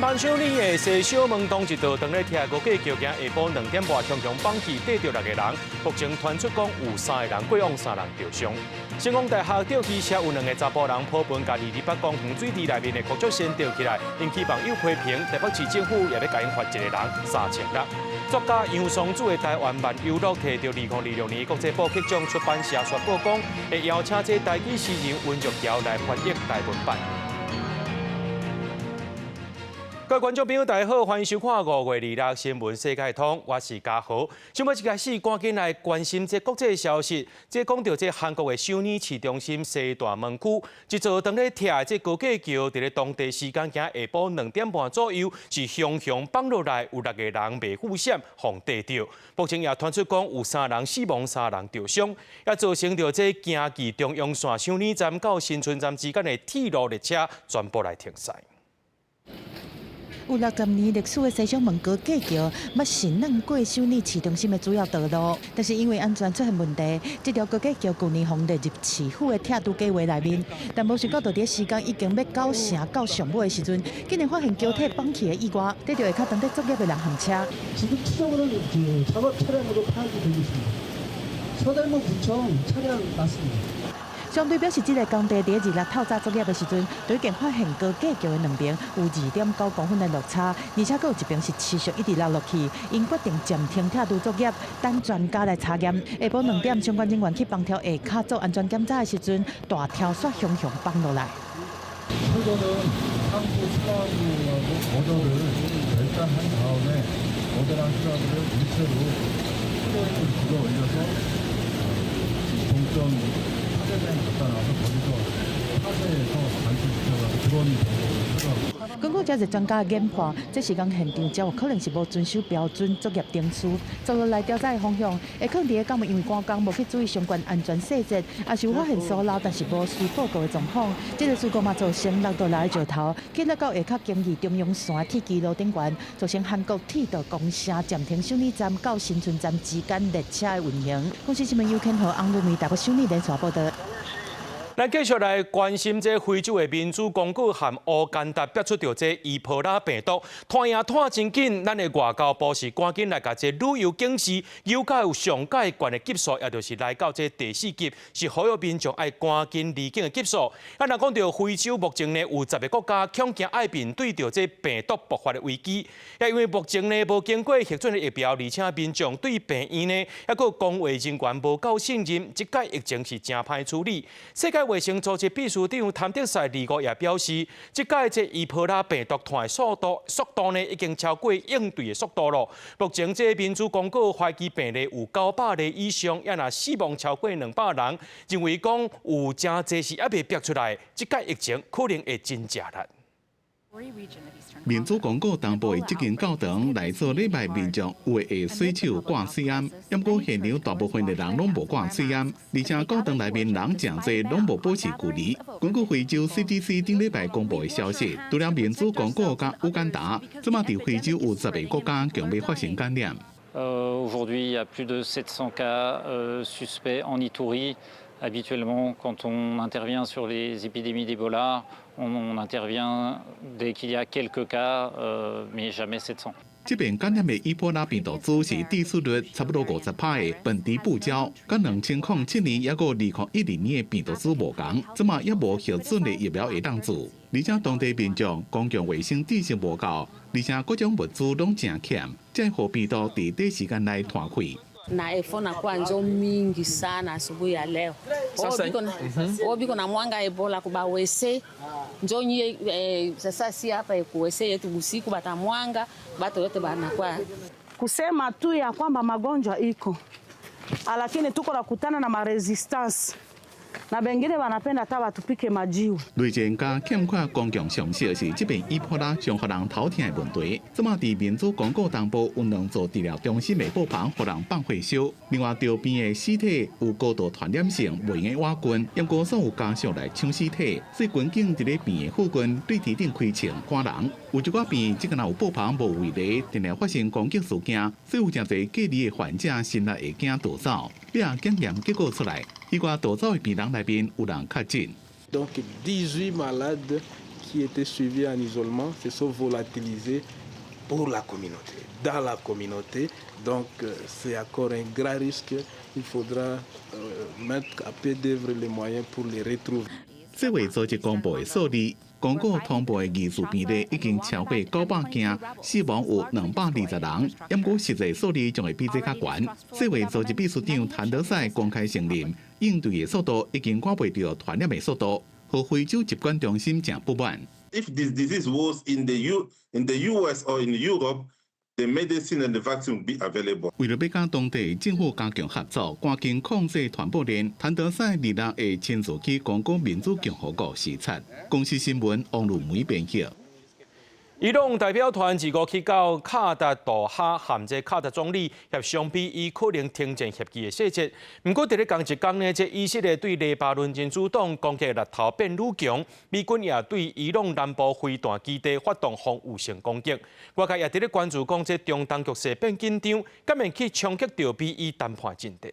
南韓首爾的西小門東一道，當咧拆高架橋，今下晡2點外，強強放氣，硩著六個人。目前傳出講有三個人過往，三人著傷。成功大學吊機車有兩個查埔人破門，共二二八公園水池內面的擴竹線吊起來，𪜶期望有批評，台北市政府也欲共𪜶罰一個人3600。作家楊桑子的台灣漫遊錄提著2026年國際布克獎，出版社宣布講，會邀請這台語詩人溫玉喬來翻譯台文版。各位觀眾朋友，大家好，歡迎收看5月26新聞世界通，我是嘉豪。想欲一開始，趕緊來關心這國際消息。這講著這韓國的首爾市中心西大門區，一座當咧拆的這高架橋，佇咧當地時間今下晡2點半左右，是雄雄放落來，有六個人袂赴險，予硩著。目前也傳出講有三人死亡，三人著傷，也造成著這京畿中央線首爾站到新村站之間的鐵路列車全部來停駛。有60年歷史的西小門高架橋，捌是攏過首爾市中心的主要道路，但是因為安全出現問題，這條高架橋舊年予列入市府的拆除計劃內面。但無想到，佇時間已經欲到成到上尾的時陣，竟然發現橋體崩去的意外，硩著下跤當佇作業的人和車。 지금 추적으로그작업차량으로파악이되고있습니다서대문구청차량맞습니다 商隊表示，這個工地佇26透早作業的時陣，就已經發現高架橋的兩邊有2.9公分的落差，而且閣有一邊是持續一直落落去，𪜶決定暫停拆除作業，等專家來查驗。下晡2點，相關人員去幫調下跤做安全檢查的時陣，大柱煞雄雄放落來。 철도는상부수하부하고거절을결단한다음에거절한수하부를일체로트럭을들어올려서종점 根據這個專家研判，這時間現場才有可能是無遵守標準作業程序，接落來調查的方向，會可能佇個工人因為趕工無去注意相關安全細節，抑是有發現疏漏，但是無需報告的狀況。這個事故嘛造成落落來的石頭，去落到下跤京畿中央線鐵支路頂懸，造成韓國鐵道公社暫停首爾站到新村站之間列車的運行。公視新聞尤天和、翁如美台北首爾連線報導。咱繼續來關心這非洲的民主剛果和烏干達爆出著這伊波拉病毒，拖也拖真緊，咱的外交部是趕緊來共這旅遊警示，有蓋有上蓋懸的級數，也就是來到這第四級，是呼籲民眾愛趕緊離境的級數。啊，若講著非洲目前呢有10個國家恐驚愛面對著這病毒爆發的危機，也因為目前呢無經過核准的疫苗，而且民眾對病院呢抑閣公衛人員無夠信任，這擺疫情是誠歹處理。世界衛生組織秘書長譚德塞二五也表示，這擺這伊波拉病毒傳的速度呢，已經超過應對的速度咯。目前這民主剛果懷疑病例有900例以上，也若死亡超過200人，認為講有誠濟是猶未爆出來，這擺疫情可能會真食力。民主剛果東部的這間教堂來做禮拜民眾有的會洗手掛喙罨，毋過現場大部分的人攏無掛喙罨，而且教堂內面人誠濟，攏無保持距離。根據非洲 CDC 頂禮拜公布的消息，除了民主剛果佮烏干達，這馬佇非洲有10個國家強欲發生感染。 Aujourd'hui, il y a plus de 700 cas suspects en Ituri. Habituellement, quand on intervient sur les épidémies d'Ebola, on intervient dès qu'il y a quelques cas, mais jamais 700. 這遍感染的伊波拉病毒株是致死率差不多50%的本迪布焦，佮2007年抑閣2012年的病毒株無仝，這馬猶無核准的疫苗會當注，而且當地民眾公共衛生知識無夠，而且各種物資攏誠欠，才會予病毒佇短時間內傳開。 Na Ebola kwa njo mingi sana asubuhi ya leo biko na mwanga Ebola kubawese njo nye sasa si hapa kuwese yetu busiku batamwanga batu yote banakuwa kusema tu ya kwamba magonjwa iko, lakini tuko nakutana na marésistance na bengine wanapenda hata watupike majiwe。累前佮欠缺公共常識是這遍伊波拉上予人頭疼的問題。這馬佇民主剛果東部有兩座治療中心的布棚，予人放火燒。另外，橋邊的屍體有高度傳染性，袂用得倚近，毋過煞有家屬來搶屍體，所以軍警佇咧病院附近對天頂開槍趕人。有一寡病院這個若有布棚無圍籬，定定發生攻擊事件，所以有誠濟隔離的患者心內會驚逃走。尾仔檢驗結果出來，彼寡逃走的病人內面有人確診。 Donc 18 malades Qui étaient suivis en isolement se sont volatilisés pour la communauté, dans la communauté. Donc c'est encore un grand risque. Il faudra mettre à pied d'œuvre les moyens pour les retrouver. 世衛組織公布的數字，剛果通報的疑似病例已經超過900件，死亡有220人。毋過實際數字將會比這較懸。世衛組織秘書長譚德塞公開承認，應對的速度已經趕袂著傳染的速度，予非洲疾管中心誠不滿。 If this disease was in the US or in Europe, the medicine and the vaccine will be available. 為著欲佮當地政府加強合作，趕緊控制傳播鏈，譚德塞二日會親自去剛果民主共和國視察。公視新聞王如梅編譯。伊朗代表團二五去到卡達杜哈，和這卡達總理協商比伊可能停戰協議的細節。毋過，佇咧仝一工呢，這以色列對黎巴嫩真主黨攻擊力頭變愈強，美軍也對伊朗南部飛彈基地發動防禦性攻擊。外界也佇咧關注講，這中東局勢變緊張，敢會去衝擊著美伊談判進程。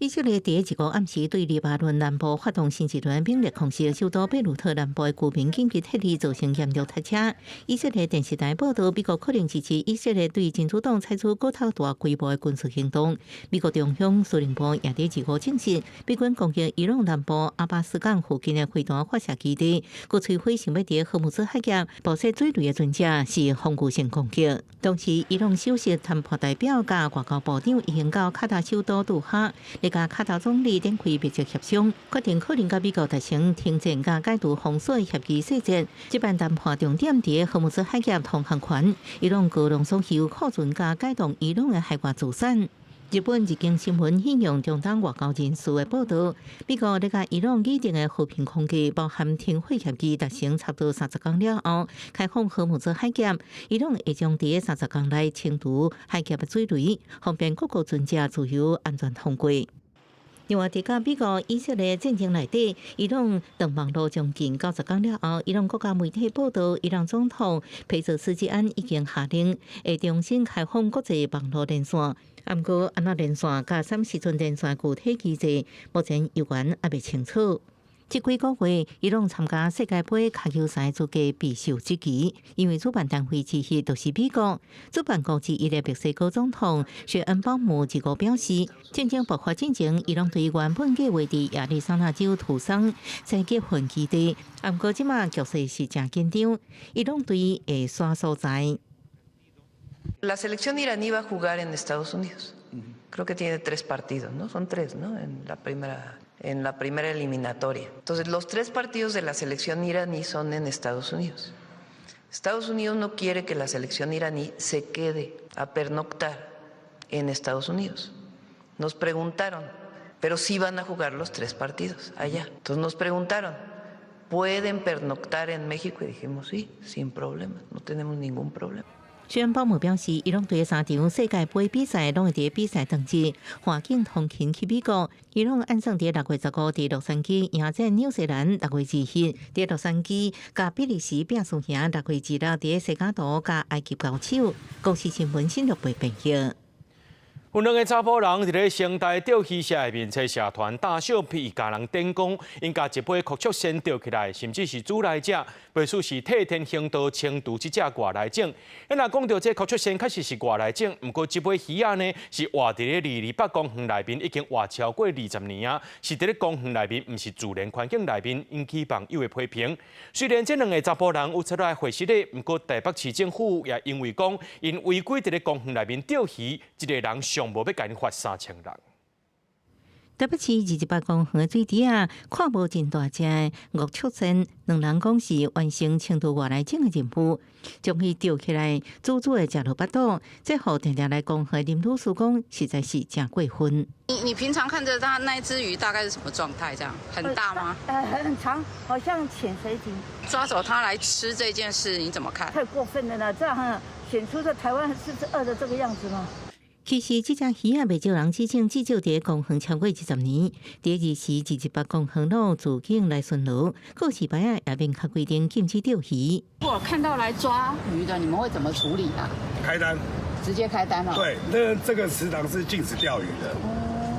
以色列佇二五暗時對黎巴嫩南部發動新一輪兵力空襲，首都貝魯特南部的居民緊急撤離，造成嚴重塞車。以色列電視台報道，美國可能支持以色列對真主黨採取閣較大規模的軍事行動。美國中央司令部也佇二五證實，美軍攻擊伊朗南部阿巴斯港附近的飛彈發射基地，閣摧毀想欲佇荷姆茲海峽部設水雷的船隻，是防禦性攻擊。同時，伊朗首席談判代表佮外交部長已經到卡達首都杜哈，佮卡達總理展開密集協商，決定可能佮美國達成停戰佮解除封鎖協議細節。這擺談判重點佇荷姆茲海峽通航權，伊朗高濃縮鈾庫存佮解凍伊朗的海外資產。日本日經新聞引用中東外交人士的報道，美國咧佮伊朗擬定的和平框架，包含停火協議達成差不多30工了後，開放荷姆茲海峽，伊朗會將佇30工內清除海峽的水雷，方便各國船隻自由安全通過。另外，佇佮美國、以色列戰爭內底，伊朗斷網路將近90工了後，伊朗國家媒體報道，伊朗總統佩澤斯基安已經下令會重新開放國際網路連線。毋過，按怎連線佮啥物時陣連線具體機制，目前猶原猶未清楚。這幾個月，伊朗參加世界盃跤球賽資格備受質疑，因為主辦單位之一就是美國。主辦國之一的墨西哥總統雪恩保姆二五表示，戰爭爆發進前，伊朗對原本計劃佇亞利桑那州圖桑設集訓基地，毋過這馬局勢是誠緊張，伊朗隊會徙所在。 La selección iraní va a jugar en Estados Unidos. Creo que tiene tres partidos, ¿no? Son tres, ¿no? En la primera eliminatoria. Entonces, los tres partidos de la selección iraní son en Estados Unidos. Estados Unidos no quiere que la selección iraní se quede a pernoctar en Estados Unidos. Nos preguntaron, pero sí van a jugar los tres partidos allá. Entonces nos preguntaron: "¿Pueden pernoctar en México?" Y dijimos: "Sí, sin problema, no tenemos ningún problema". 雪恩保姆表示，伊朗隊三場世界盃比賽攏會佇比賽當日跨境通勤去美國。伊朗按算佇6月15佇洛杉磯迎戰紐西蘭，6月2日佇洛杉磯佮比利時拼輸贏，6月26佇西雅圖佮埃及交手。公視新聞新錄編譯。有兩个查埔人佇咧成大釣魚社內面揣社團打小片，共人頂講，𪜶共一尾黒觸鱔釣起來，甚至是煮來食，袂輸是替天行道清除這隻外來種。若講著這黒觸鱔確實是外來種，毋過這尾魚仔呢是活佇咧二二八公園內面，已經活超過20年啊，是佇咧公園內面，毋是自然環境內面引起網友的批評。雖然這兩个查埔人有出來回釋咧，毋過台北市政府也因為講𪜶違規佇咧公園內面釣魚，一个人上無欲共𪜶罰3000人。台北市二二八公園的水池仔，看無真大隻的吳觸鱔，兩人講是完成清除外來種的任務，將伊釣起來，煮煮的食落腹肚，這予定定來公園林女士講，實在是誠過分。你平常看著它那隻魚大概是什麼狀態？這樣很大嗎？很長，好像潛水艇。抓走它來吃這件事，你怎麼看？太過分了啦！這樣顯出這台灣是餓的這個樣子嗎？其實這隻魚仔袂少人指證，至少佇公園超過20年。佇二時二二八公園路自警來巡邏，告示牌仔也明確規定禁止釣魚。如果看到來抓魚的，你們會怎麼處理啊？開單，直接開單哦。對，那這個池塘是禁止釣魚的。哦，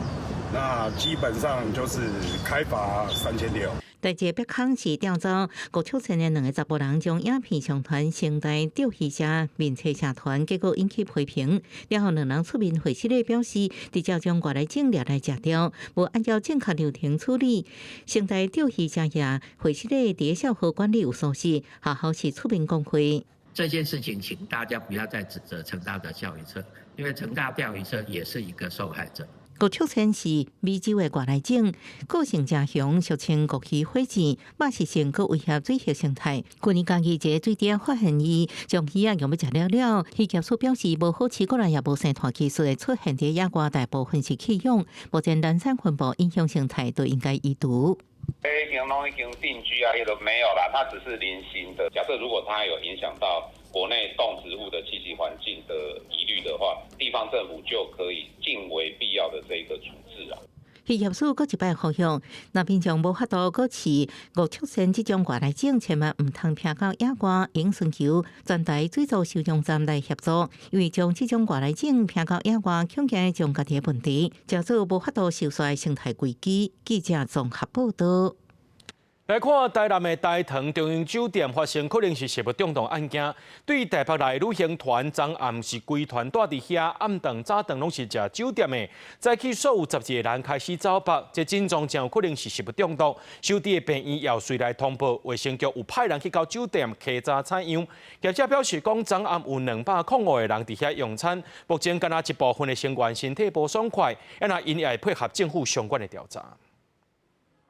那基本上就是開罰3600。代誌迫空是調走吳卓燊的兩个查埔人，將影片上傳成大釣魚社面冊社團，結果引起批評。了後兩人出面回釋咧表示，直接將外來種掠來食掉，無按照正確流程處理。成大釣魚社也回釋咧，佇校號管理有疏失，學校是出面講話。這件事情，請大家不要再指責成大的釣魚社，因為成大釣魚社也是一個受害者。吳卓燊是美洲的外來種，個性誠雄，俗稱吳魚火箭，肉食性，閣威脅水域生態。去年嘉義一个水埕發現伊將魚仔用欲食了了，漁業署表示無好飼，過來也無生湠技術會出現佇野外，大部分是棄養，目前零散分布影響生態，都應該移除。已經攏已經定居啊，彼都沒有啦，它只是零星的。假設如果它有影響到國內動植物的棲息環境的疑慮的話，地方政府就可以盡為必要的這個處置啊。漁業署閣一擺呼籲，若民眾無法度閣飼吳卓燊這種外來種，千萬毋通拚到野外，應尋求全台水族收容站來協助，因為將這種外來種拚到野外，恐驚將家己的問題，造做無法度收煞的生態危機。記者綜合報道。來看台南的大唐中央酒店發生可能是食物中毒案件，對台北來旅行團，昨暗是規團蹛佇遐，暗頓早頓攏是食酒店的。早起所有12個人開始走腹，這症狀真有可能是食物中毒。收治的病院也隨來通報，衛生局有派人去到酒店稽查採樣。業者表示講，昨暗有205個人佇遐用餐，目前敢若一部分的成員身體無爽快，啊若𪜶也會配合政府相關的調查。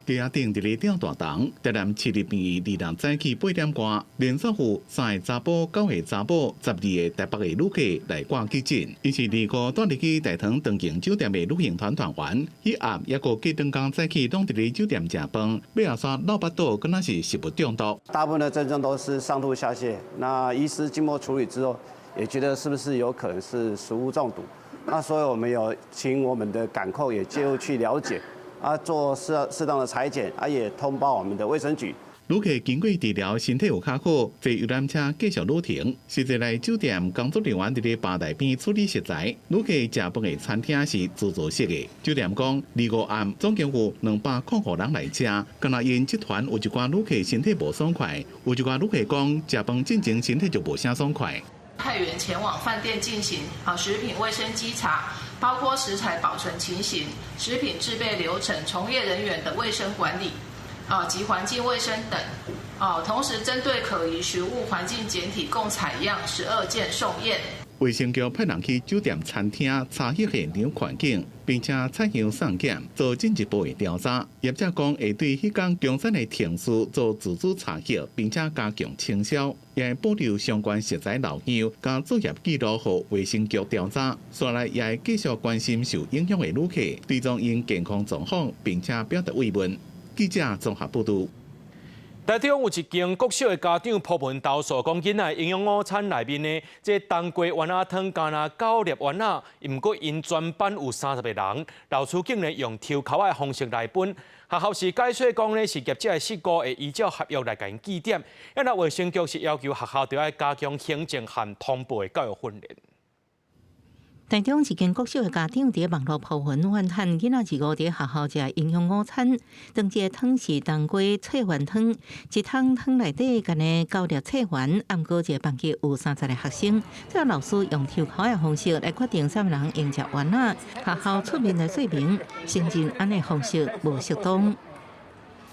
街仔頂佇咧吊大銅，台南市立病院二日早起8點外，連續有三个查埔、九个查某、12个台北的旅客來掛急診。𪜶是二五蹛入去大唐長榮酒店的旅行團團員，彼暗抑閣隔兩工早起攏佇咧酒店食飯，尾仔煞落腹肚，敢若是食物中毒。大部分的症狀都是上吐下瀉，那醫師經過處理之後，也覺得是不是有可能是食物中毒？那所以我們有請我們的感控也介入去了解。啊，做適當的採檢，啊，也通報我們的衛生局。旅客經過治療，身體有較好，坐遊覽車繼續旅程。實際來酒店工作人員佇咧吧台邊處理食材，旅客食飯的餐廳是自助式的。酒店講，二五暗總共有205人來食，敢若𪜶這團有一寡旅客身體無爽快，有一寡旅客講食飯進前身體就無啥爽快。派員前往飯店進行啊食品衛生稽查，包括食材保存情形、食品製備流程、從業人員的衛生管理啊及環境衛生等。啊，同時針對可疑食物環境檢體共採樣12件送驗。衛生局派人去酒店餐廳查彼現場環境，並且採樣送檢，做進一步的調查。業者講會對彼工供餐的程序做自主查核，並且加強清消，也會保留相關食材留樣，佮作業記錄予衛生局調查。紲來也會繼續關心受影響的旅客，追蹤𪜶健康狀況，並且表達慰問。記者綜合報道。台中有一間國小的家長鋪文投訴，講囡仔營養午餐內面的這冬瓜丸仔湯干焦九粒丸仔，毋過𪜶全班有30個人，老師竟然用抽鬮的方式來分。學校是解釋講呢，是業者的失誤，會依照合約來共𪜶記點。啊，若衛生局是要求學校著愛加強行政和通報的教育訓練。台中一間國小的家長佇網路鋪文怨嘆，囡仔二五佇學校食營養午餐，當這個湯是冬瓜脆丸湯，一湯湯內底干焦九粒脆丸，毋過這個班級有30個學生，最後老師用抽鬮的方式來決定啥物人用食丸仔，學校出面來說明，承認按呢方式無適當。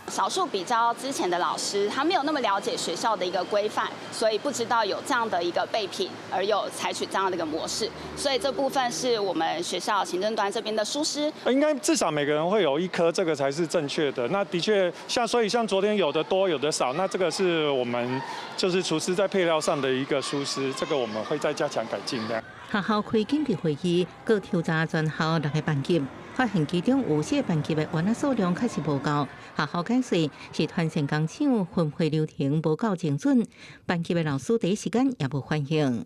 少數比較之前的老師，他沒有那麼了解學校的一個規範，所以不知道有這樣的一個備品，而有採取這樣的一個模式，所以這部分是我們學校行政端這邊的疏失。應該至少每個人會有一顆，這個才是正確的。那的確，像所以像昨天有的多有的少，那這個是我們就是廚師在配料上的一個疏失，這個我們會再加強改進的。學校開緊急會議，閣抽查全校六個班級。發現其中有四個班級的丸仔數量確實無夠，學校解釋是傳線工廠分配流程無夠精準，班級的老師第一時間也無反應。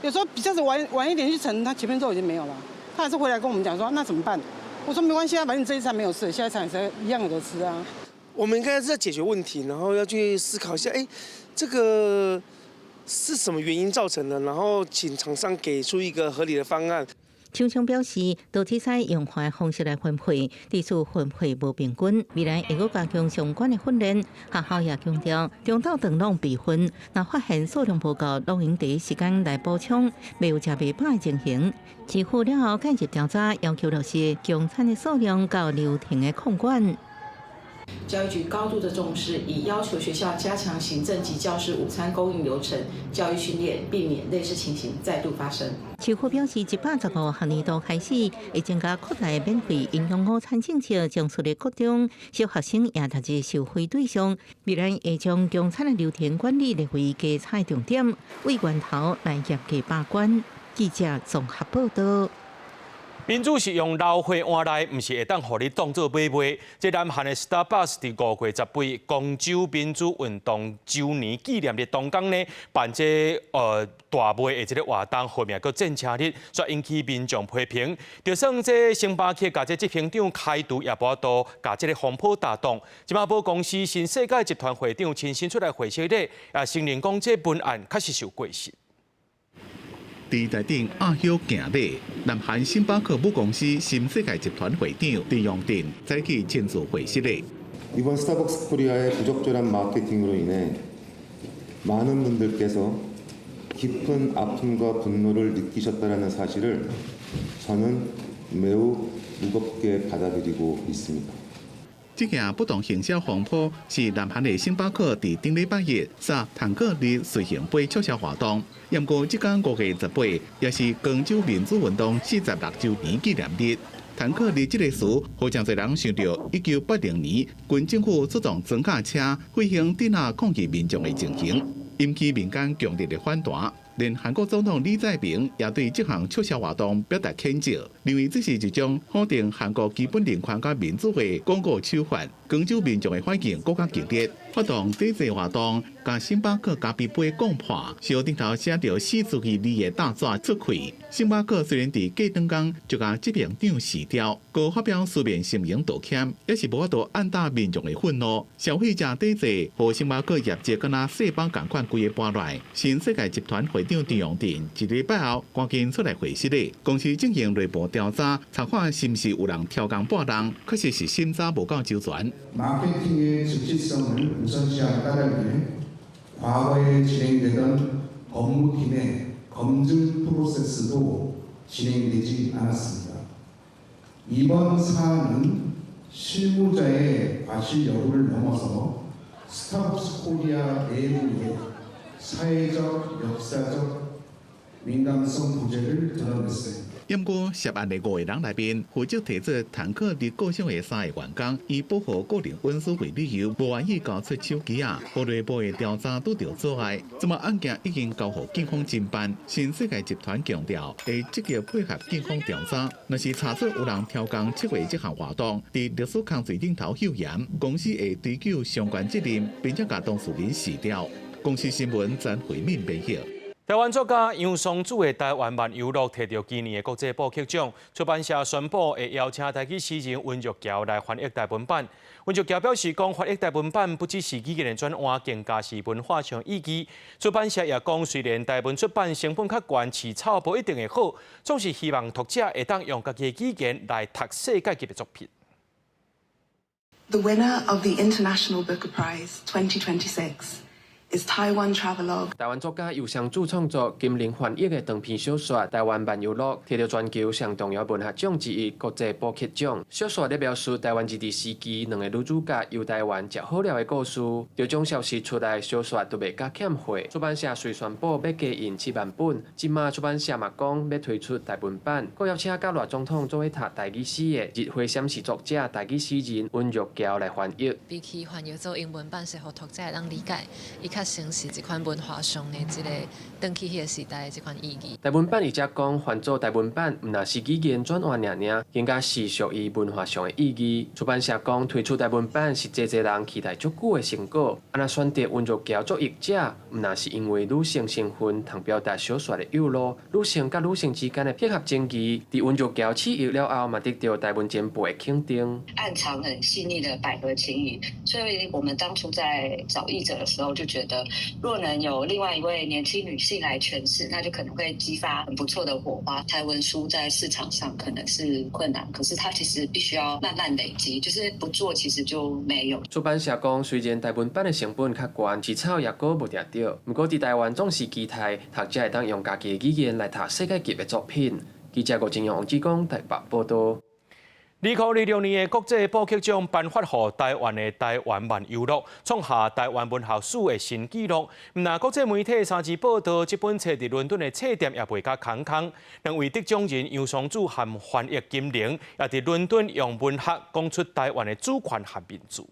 有時候比較是晚晚一點去盛，他前面肉已經沒有了，他還是回來跟我們講說那怎麼辦？我說沒關係啊，反正這一餐沒有事，下一餐也是一樣有得吃啊。我們應該是在解決問題，然後要去思考一下，哎，這個是什麼原因造成的？然後請廠商給出一個合理的方案。廠商表示，都會使用換方式來分配，至少分配無平均。未來會閣加強相關的訓練。學校也強調，中晝頓攏備份，若發現數量無夠，攏用第一時間來補充，袂有食袂飽的情形。市府了後介入調查，要求落實供餐的數量佮流程的控管。教育局高度的重視，已要求學校加強行政及教師午餐供應流程教育訓練，避免類似情形再度發生。市府表示，115學年度開始，會增加擴大免費營養午餐政策，將私立國中小學生也納入受惠對象。未來會將供餐的流程管理列為稽查重點，為源頭來嚴格把關。記者綜合報道。民主是用流血換來，毋是會當予你當做買賣。這南韓的 Starbucks 佇5月18光州民主運動週年紀念日當天呢，辦這大賣的這个活動，號名叫戰車日，煞引起民眾批評。就算這星巴克共這執行長開除，也無法度共這个風波打動。這馬母公司新世界集團會長親身出來回釋咧，也承認講這文案確實是有過失。佇台頂壓靴行禮，南韓星巴克母公司新世界集團會長鄭用鎮早起親自會釋咧。 이번 스타벅스 코리아의 부적절한 마케팅으로 인해 많은 분들께서 깊은 아픔과 분노를 느끼셨다는 사실을 저는 매우 무겁게 받아들이고 있습니다. 這件不當行銷風波是南韓的星巴克佇頂禮拜日殺坦克日隨行杯促銷活動。毋過，這工5月18，也是光州民主運動46週年紀念日。坦克日這个詞，予誠濟人想著1980年軍政府出動裝甲車飛行鎮壓抗議民眾的情形，引起民間強烈的反彈。連韓國總統李在明也對這項促銷活動表達譴責，認為這是一種否定韓國基本人權佮民主的廣告手法。光州民眾的反應閣較激烈，發動抵制活動，共星巴克咖啡杯摃破，燒頂頭寫著死出去字的大紙出氣。星巴克雖然佇隔兩工就共執行長辭掉，閣發表書面聲明道歉，也是無法度按捺民眾的憤怒。消費者抵制，予星巴克業績敢若細板仝款規个盤亂。新世界集團會長鄭用鎮一禮拜後趕緊出來回釋咧，公司進行內部調查，查看是毋是有人挑工撥人，確實是審查無夠周全。 마케팅의 즉시성을 우선시한 까닭에 과거에 진행되던 법무팀의 검증 프로세스도 진행되지 않았습니다. 이번 사안은 실무자의 과실 여부를 넘어서 스타벅스 코리아 내부의 사회적, 역사적 민감성 부재를 드러냈습니다. 毋過涉案的五个人內面，負責提出坦克日構想的三个員工，以保護個人隱私為理由，無願意交出手機仔，予內部的調查拄著阻礙。這馬案件已經交予警方偵辦。新世界集團強調會積極配合警方調查，若是查出有人挑工策劃這項活動，佇歷史空喙頂頭嗅鹽，公司會追究相關責任，並且共當事人辭掉。公視新聞曾慧敏編譯。台灣作家楊桑子的《台灣漫遊錄》提著今年的國際布克獎，出版社宣布會邀請台語詩人溫玉橋來翻譯台文版。溫玉橋表示，講翻譯台文版不只是語言的轉換，更加是文化上意義。出版社也講，雖然台文出版成本較懸，市場無一定會好，總是希望讀者會當用家己的語言來讀世界級的作品。 The winner of the International Booker Prize 2026 is Taiwan Travelogue。台灣作家游桑子創作、金玲翻譯的長篇小說《台灣漫遊錄》，提著全球上重要文學獎之一國際布克獎。小說咧描述台灣日治時期兩个女主角遊台灣食好料的故事。得獎消息出來，小說都賣甲欠貨。出版社遂宣布欲加印7萬本。這馬出版社嘛講欲推出台文版，閣邀請佮賴總統做伙讀台語詩的日花閃視作者台語詩人溫玉橋來翻譯。比起翻譯做英文版，是予讀者會當理解，伊較像是這款文化上的這個轉去彼个時代的這款意義。台文版譯者講，翻做台文版，毋但是語言轉換爾爾，更加是屬於文化上的意義。出版社講，推出台文版是濟濟人期待足久的成果。啊，若選擇溫玉橋做譯者，毋但是因為女性身份通表達小說的幼路，女性佮女性之間的配合情誼，佇溫玉橋試譯了後，嘛得著台文前輩的肯定。暗藏很細膩的百合情誼，所以我們當初在找譯者的時候就覺得。得若能有另外一位年輕女性來詮釋，那就可能會激發很不錯的火花。台文書在市場上可能是困難，可是它其實必須要慢慢累積，就是不做其實就沒有。出版社講，雖然台文版的成本較懸，市場也閣無定著，毋過佇台灣總是期待讀者會當用家己的語言來讀世界級的作品。記者吳正陽、王志剛台北報道。2026年的國際布克獎頒發予台灣的台灣漫遊錄，創下台灣文學史的新紀錄。毋但國際媒體三日報道，這本冊佇倫敦的冊店也賣甲空空。兩位得獎人楊雙子和翻譯金玲，也佇倫敦用文學講出台灣的主權和民主。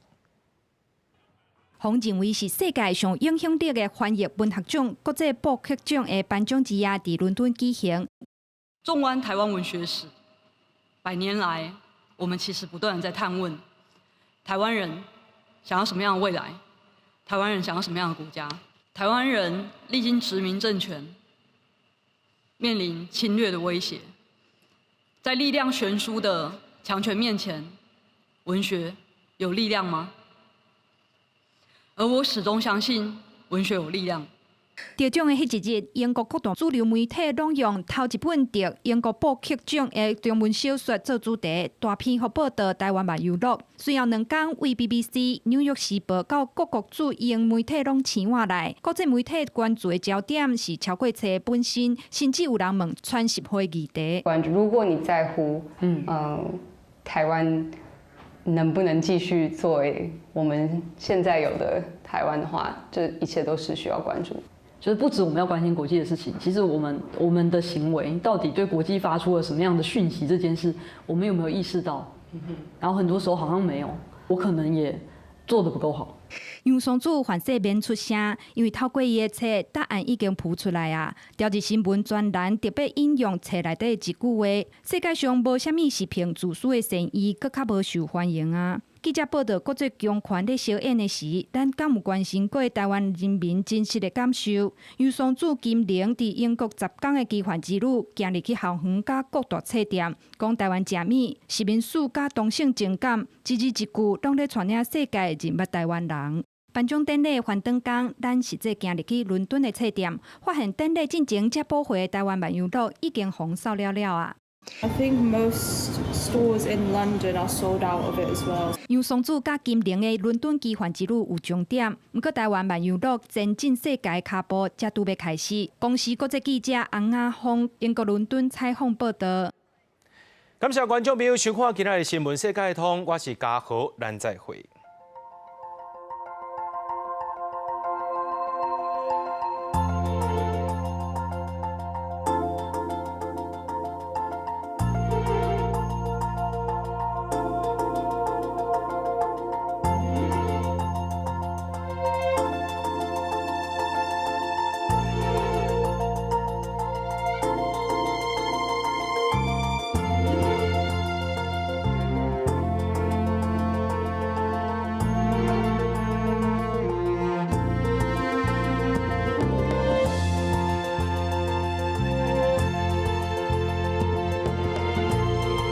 予認為是世界上影響力的翻譯文學獎國際布克獎的頒獎之夜，佇倫敦舉行。縱觀台灣文學史，100年來，我們其實不斷在探問：台灣人想要什麼樣的未來？台灣人想要什麼樣的國家？台灣人歷經殖民政權，面臨侵略的威脅，在力量懸殊的強權面前，文學有力量嗎？而我始終相信，文學有力量。得獎的彼一日，英國各大主流媒體攏用頭一本得英國布克獎的中文小說做主題，大篇幅報導台灣漫遊錄。隨後兩工，為 BBC、紐約時報到各國駐英媒體攏請我來。國際媒體關注的焦點是超過冊本身，甚至有人問傳十歲議題。關注，如果你在乎，台灣能不能繼續作為我們現在有的台灣的話，這一切都是需要關注。就是不止我們要關心國際的事情，其實我們的行為到底對國際發出了什麼樣的訊息？這件事我們有沒有意識到？然後很多時候好像沒有，我可能也做得不夠好。楊雙子凡勢免出聲，因為透過伊的冊，答案已經浮出來啊。朝日新聞專欄特別引用冊內底一句話：世界上無啥物是憑自私的善意，閣較無受歡迎啊。記者報道國際強權咧相演的時，咱敢有關心過台灣人民真實的感受？楊雙子金玲佇英國10工的奇幻之旅，行入去校園佮各大冊店，講台灣食物、殖民史佮同性情感，一字一句攏咧帶領世界認捌台灣人。頒獎典禮翻轉工，咱實際行入去倫敦的冊店，發現典禮進前才補貨的台灣漫遊錄已經予掃了了啊！ I think most stores in London are sold out of it as well. 楊雙子佮金玲的倫敦奇幻之旅有終點，毋過台灣漫遊錄前進世界跤步才拄欲開始。公視國際記者洪亞峰，英國倫敦採訪報道。感謝觀眾朋友收看今仔日的新聞世界通，我是嘉豪，咱再會。